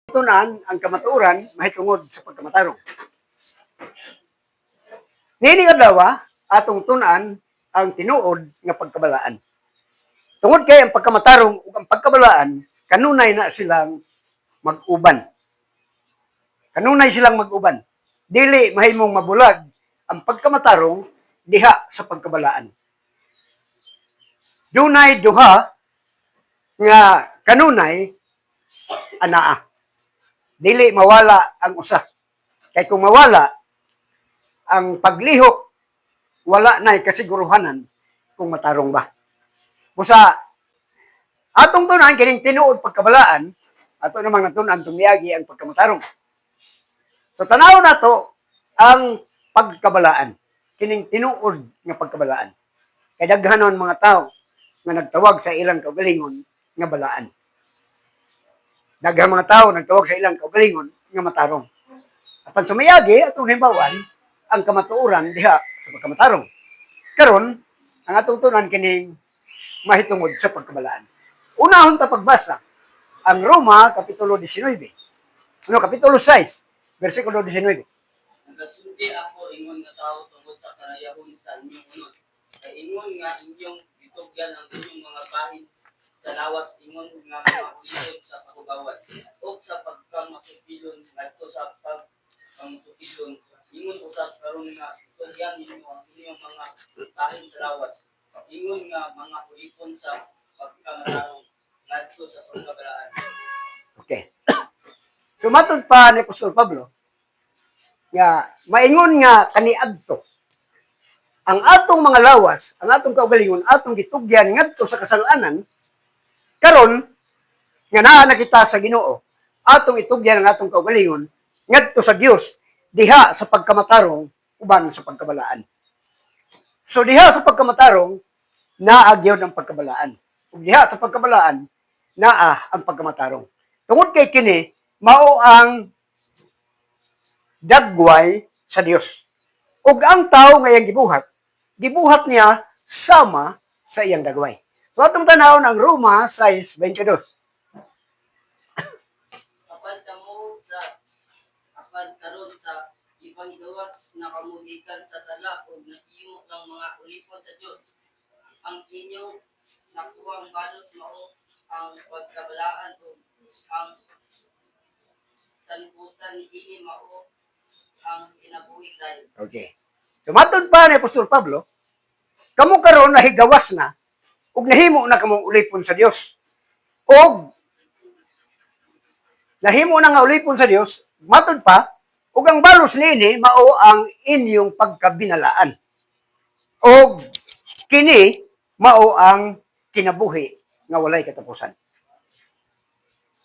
Tun-an ang kamatuoran mahitungod sa pagkamatarong. Niining adlaw, atong tun-an ang tinuod nga pagkabalaan. Tungod kay ang pagkamatarong ug ang pagkabalaan, kanunay na silang mag-uban. Kanunay silang mag-uban. Dili mahimong mabulag ang pagkamatarong diha sa pagkabalaan. Dunay duha nga kanunay anaa. Dili mawala ang usa. Kay kung mawala ang paglihok, wala na'y kasiguruhanan kung matarong ba. Busa atong tun-an kining tinuod pagkabalaan, ato namang natun-an tumiagi ang pagkamatarong. So tanaw nato ang pagkabalaan, kining tinuod nga pagkabalaan. Kay daghan mga tao nga nagtawag sa ilang kaugalingon nga balaan. Daghang mga tao nagtawag sa ilang kaugalingon nga matarong. Apan sa mayagi, atong himbawan ang kamatuoran diha sa pagkamatarong. Karon, ang atong tun-an kining mahitungod sa pagkabalaan. Unahon ta pagbasa ang Roma kapitulo 19. Ano, kapitulo 6, versikulo 19. Nagasulti ako ingon nga tao tungod sa karayahon sa inyong unod. Kay ingon nga inyong gitugyan ang inyong mga bahin sa lawas ingon nga mga ulipon sa kahugawan ug sa pagkamasupilon ngadto sa pagkamasupilon. Ingon usab karon nga itugyan ninyo ang inyong mga bahin sa lawas ingon nga mga ulipon sa pagkamatarong ngadto sa pagkabalaan. Okay. So matod pa ni Apostol Pablo nga maingon nga kaniadto ang atong mga lawas, ang atong kaugalingon, atong gitugyan ngadto sa kasalanan, karon nga naa na kita sa Ginoo, atong itugyan ang atong kaugalingon ngadto sa Dios diha sa pagkamatarong uban sa pagkabalaan. So diha sa pagkamatarong naa gyud ang pagkabalaan. Ug diha sa pagkabalaan naa ang pagkamatarong. Tungod kay kini mao ang dagway sa Dios. Ug ang tao nga iyang gibuhat, gibuhat niya sama sa iyang dagway. So atong tanawon ang Roma 6:22. Apan karon sa ipanggawas na kamo gikan sa sala ug nahimo ng mga ulipon sa Dios, ang inyong nakuhang balos mao ang pagkabalaan, ug ang sanbutan niini mao ang kinabuhing dayon. Okay. So matod pa ni Apostol Pablo, kamo karon nahigawas na ug nahimo na kamong ulipon sa Dios. Og nahimo na nga ulipon sa Dios, matod pa, ug ang balos niini mao ang inyong pagkabinalaan. Og kini mao ang kinabuhi nga walay katapusan.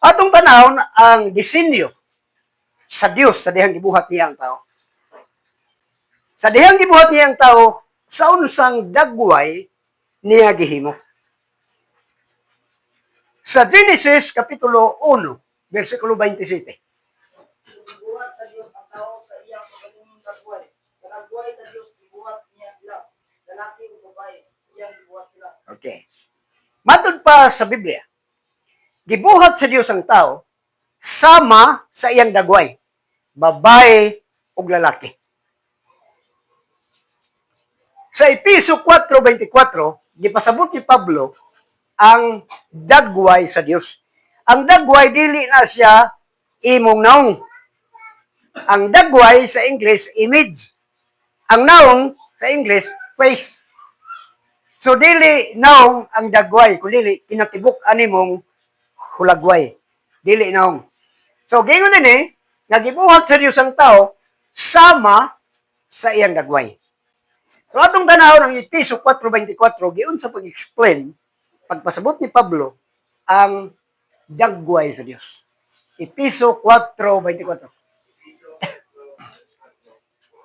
Atong tanawon ang disenyo sa Dios sa dihang gibuhat niya ang tao. Sa dihang gibuhat niya ang tao, sa unsang dagway niya gihimo. Sa Genesis kapitulo 1, versikulo 27. Gibuhat sa Dios ang tao sa iyang kaugalingong dagway. Sa dagway sa Dios gibuhat niya sila. Lalaki ug babae, iyang gibuhat sila. Okay. Matod pa sa Biblia, gibuhat sa Dios ang tao sama sa iyang dagway, babae ug lalaki. Sa Epeso 4:24, gipasabot ni Pablo ang dagway sa Dios. Ang dagway, dili na siya imong naong. Ang dagway sa English, image. Ang naong sa English, face. So dili naong ang dagway, kun dili kinatibuk ani mong hulagway. Dili naong. So gingon dinhi nga gibuhat sa Dios ang tao sama sa iyang dagway. So atong tanaw ng Epeso 4:24, giunsa pag-explain, pagpasabot ni Pablo ang dagway sa Dios. Epeso 4:24. Epeso 4:24.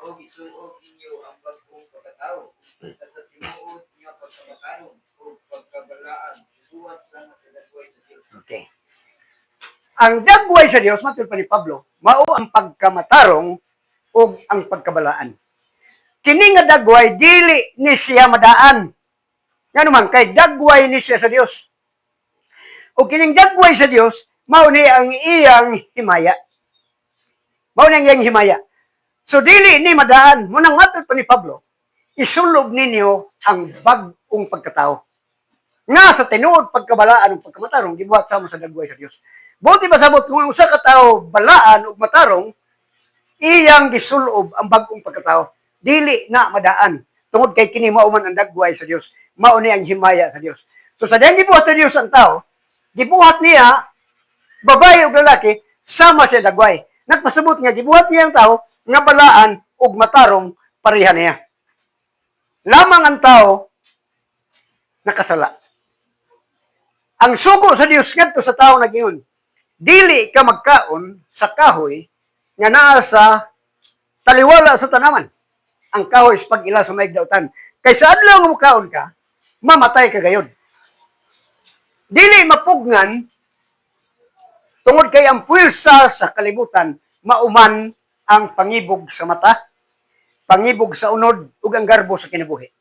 Og isuot ninyo ang bag-ong pagkatao sa tinuod nga pagkamatarong ug pagkabalaan buhat sama sa dagway sa Dios. Okay. Ang dagway sa Dios, matud pa ni Pablo, mao ang pagkamatarong ug ang pagkabalaan. Kini nga dagway dili ni siya madaan. Ngano man, kay dagway ni siya sa Dios. Ug kining dagway sa Dios Mao ni ang iyang himaya. Mao ni ang iyang himaya. So dili ni madaan, munang matod pa ni Pablo, isulob ninyo ang bag-ong pagkatao. Nga sa tinuod pagkabalaan ug pagkamatarong gibuhat sama sa dagway sa Dios. Buti pasabot kung ang usa ka tawo balaan ug matarong, iyang gisulob ang bag-ong pagkatao. Dili na madaan tungod kay kini mao man ang dagway sa Dios. Mao ni ang himaya sa Dios. So sa diyang gibuhat sa Dios ang tao, gibuhat niya babae ug lalaki sama sa dagway. Nagpasabot nga gibuhat niya ang tao nga balaan ug matarong pareha niya. Lamang ang tao nakasala. Ang sugo sa Dios ngadto sa tao nag-ingon, dili ka magkaon sa kahoy nga naa sa taliwala sa tanaman. Ang kahoy sa pag-ila sa may dautan. Kay sa adlaw nga mukaon ka, mamatay ka gayod. Dili mapugnan tungod kay ang puwersa sa kalibutan mauman ang pangibog sa mata, pangibog sa unod ug ang garbo sa kinabuhi.